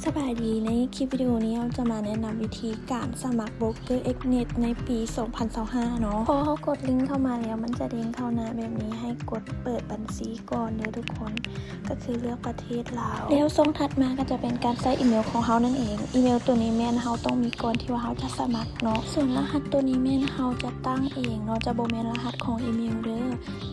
ສະບາຍດີ, ໃນຄລິບວິດີໂອນີ້ເຮົາຈະມາແນະນຳວິທີການສະໝັກໂບຣກເກີເອັກເນັດໃນປີສອງພັນຊາວຫ້າເນາະ. ພໍເຮົາກົດລິງເຂົ້າມາແລ້ວ ມັນຈະເດ້ງເຂົ້າໜ້າແບບນີ້ ໃຫ້ກົດເປີດບັນຊີກ່ອນເດີທຸກຄົນ, ກໍຄືເລືອກປະເທດລາວ. ແລ້ວຊ່ອງຖັດມາກໍຈະເປັນການໃສ່ອີເມວຂອງເຮົານັ້ນເອງ. ອີເມວໂຕນີ້ແມ່ນເຮົາຕ້ອງມີກ່ອນທີ່ວ່າເຮົາຈະສະໝັກເນາະ. ສ່ວນລະຫັດໂຕນີ້ແມ່ນເຮົາຈະຕັ້ງເອງເນາະ, ຈະບໍ່ແມ່ນລະຫັດຂອງອີເມວເດີ.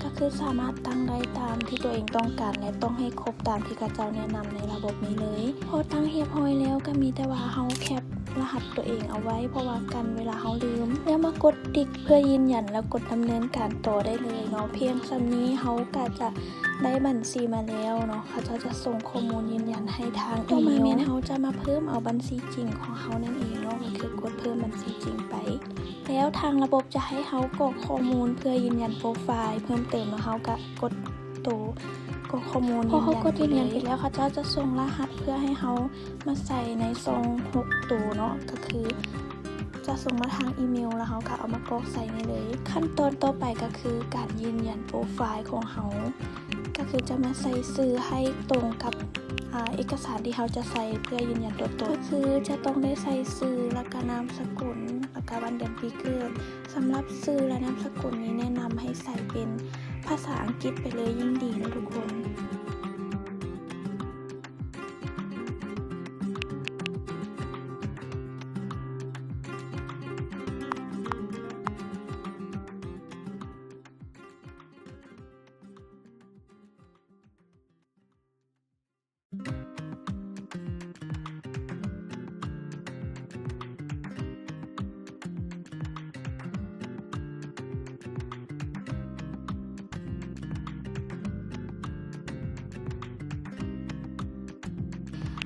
ກໍຄືສາມາດຕັ້ງໄດ້ຕາມທີ່ຕົວເອງຕ້ອງການ ແລະ ຕ້ອງໃຫ້ຄົບຕາມທີ່ເຂົາເຈົ້າແນະນຳໃນລະບົບນີ້ເລີຍ. ພໍຕັ້ງຮຽບຮ້ອຍແລ້ວ ກໍມີແຕ່ວ່າເຮົາແຄັບລະຫັດຕົວເອງເອົາໄວ້ ເພາະວ່າກັນເວລາເຮົາລືມ. ແລ້ວມາກົດຕິກເພື່ອຢືນຢັນ ແລ້ວກົດດຳເນີນການຕໍ່ໄດ້ເລີຍເນາະ. ພຽງສ່ຳນີ້ເຮົາກໍຈະໄດ້ບັນຊີມາແລ້ວເນາະ. ເຂົາເຈົ້າຈະສົ່ງຂໍ້ມູນຢືນຢັນໃຫ້ທາງອີເມວ. ຕໍ່ມາແມ່ນເຮົາຈະມາເພີ່ມເອົາບັນຊີຈິງຂອງເຮົານັ້ນເອງເນາະ, ກໍຄືກົດເພີ່ມບັນຊີຈິງໄປ. ແລ້ວທາງລະບົບຈະໃຫ້ເຮົາກອກຂໍ້ມູນເພື່ອຢືນຢັນໂປຣໄຟລ໌ເພີ່ມເຕີມເນາະ, ເຮົາກະກົດໂຕກອກຂໍ້ມູນຢືນຢັນໄປເລີຍ. ພໍເຮົາກົດຢືນຢັນໄປແລ້ວ ເຂົາເຈົ້າຈະສົ່ງລະຫັດເພື່ອໃຫ້ເຮົາມາໃສ່ໃນຊ່ອງຫົກໂຕເນາະ, ກໍຄືຈະສົ່ງມາທາງອີເມວ ແລ້ວເຮົາກະເອົາມາກອກໃສ່ນີ້ເລີຍ. ຂັ້ນຕອນຕໍ່ໄປກໍຄືການຢືນຢັນໂປຣໄຟລ໌ຂອງເຮົາ, ກໍຄືຈະມາໃສ່ຊື່ໃຫ້ຕົງກັບ ອາ ເອກະສານທີ່ເຮົາຈະໃສ່ເພື່ອຢືນຢັນຕົວຕົນ. ກໍຄືຈະຕ້ອງໄດ້ໃສ່ຊື່ ແລ້ວກະນາມສະກຸນ ແລ້ວກະວັນເດືອນປີເກີດ. ສຳລັບຊື່ ແລະ ນາມສະກຸນນີ້ແນະນຳໃຫ້ໃສ່ເປັນພາສາອັງກິດໄປເລີຍ ຍິ່ງດີເນາະທຸກຄົນ.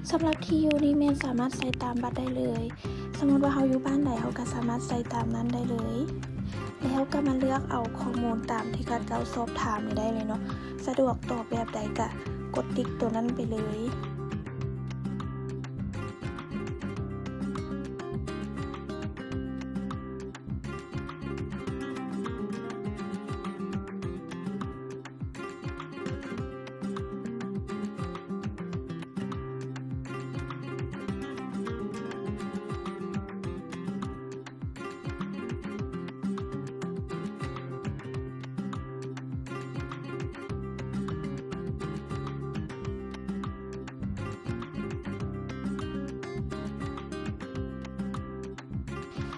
ສຳລັບທີ່ຢູ່ນີ້ແມ່ນສາມາດໃສ່ຕາມບັດໄດ້ເລີຍ. ສົມມຸດວ່າເຮົາຢູ່ບ້ານໃດ ເຮົາກໍສາມາດໃສ່ຕາມນັ້ນໄດ້ເລີຍ. ແລ້ວກໍມາເລືອກເອົາຂໍ້ມູນຕາມທີ່ເຂົາເຈົ້າສອບຖາມນີ້ໄດ້ເລີຍເນາະ. ສະດວກຕອບແບບໃດກະກົດຕິກໂຕນັ້ນໄປເລີຍ.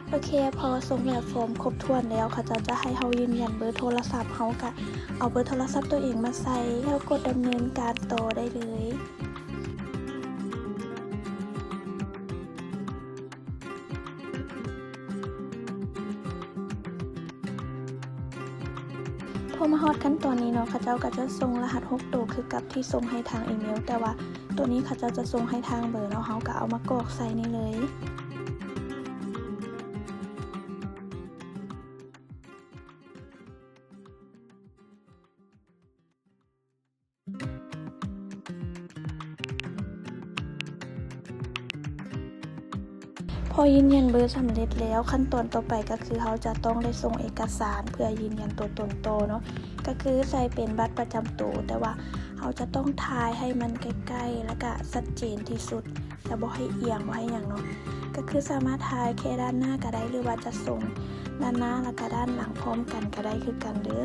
ໂອເຄ, ພໍສົ່ງແບບຟອມຄົບຖ້ວນແລ້ວ ເຂົາເຈົ້າຈະໃຫ້ເຮົາຢືນຢັນເບີໂທລະສັບ, ເຮົາກະເອົາເບີໂທລະສັບຕົວເອງມາໃສ່ ແລ້ວກົດດຳເນີນການຕໍ່ໄດ້ເລີຍ. ພໍມາຮອດຂັ້ນຕອນນີ້ເນາະ, ເຂົາເຈົ້າກໍຈະສົ່ງລະຫັດຫົກໂຕຄືກັບທີ່ສົ່ງໃຫ້ທາງອີເມວ, ແຕ່ວ່າໂຕນີ້ເຂົາເຈົ້າຈະສົ່ງໃຫ້ທາງເບີເນາະ, ເຮົາກໍເອົາມາກອກໃສ່ນີ້ເລີຍ. ພໍຢືນຢັນເບີສຳເລັດແລ້ວ, ຂັ້ນຕອນຕໍ່ໄປກໍຄືເຮົາຈະຕ້ອງໄດ້ສົ່ງເອກະສານເພື່ອຢືນຢັນຕົວຕົນຕໍ່ເນາະ, ກໍຄືໃສ່ເປັນບັດປະຈຳໂຕ, ແຕ່ວ່າເຮົາຈະຕ້ອງຖ່າຍໃຫ້ມັນໃກ້ໆ ແລ້ວກະຊັດເຈນທີ່ສຸດ. ຈະບໍ່ໃຫ້ອຽງ ບໍ່ໃຫ້ຫຍັງເນາະ, ກໍຄືສາມາດຖ່າຍແຄ່ດ້ານໜ້າກໍໄດ້ ຫຼືວ່າຈະສົ່ງດ້ານໜ້າແລ້ວກໍດ້ານຫຼັງພ້ອມກັນກໍໄດ້ຄືກັນເດີ.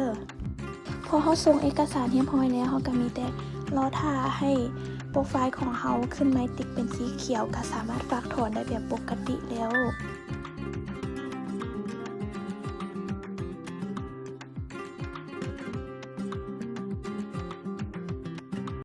ພໍເຮົາສົ່ງເອກະສານຮຽບຮ້ອຍແລ້ວ, ເຮົາກໍມີແຕ່ລໍຖ້າໃຫ້ໂປຣໄຟລ໌ຂອງເຮົາຂຶ້ນໄມຕິກເປັນສີຂຽວ, ກໍສາມາດຝາກຖອນໄດ້ແບບປົກກະຕິແລ້ວ.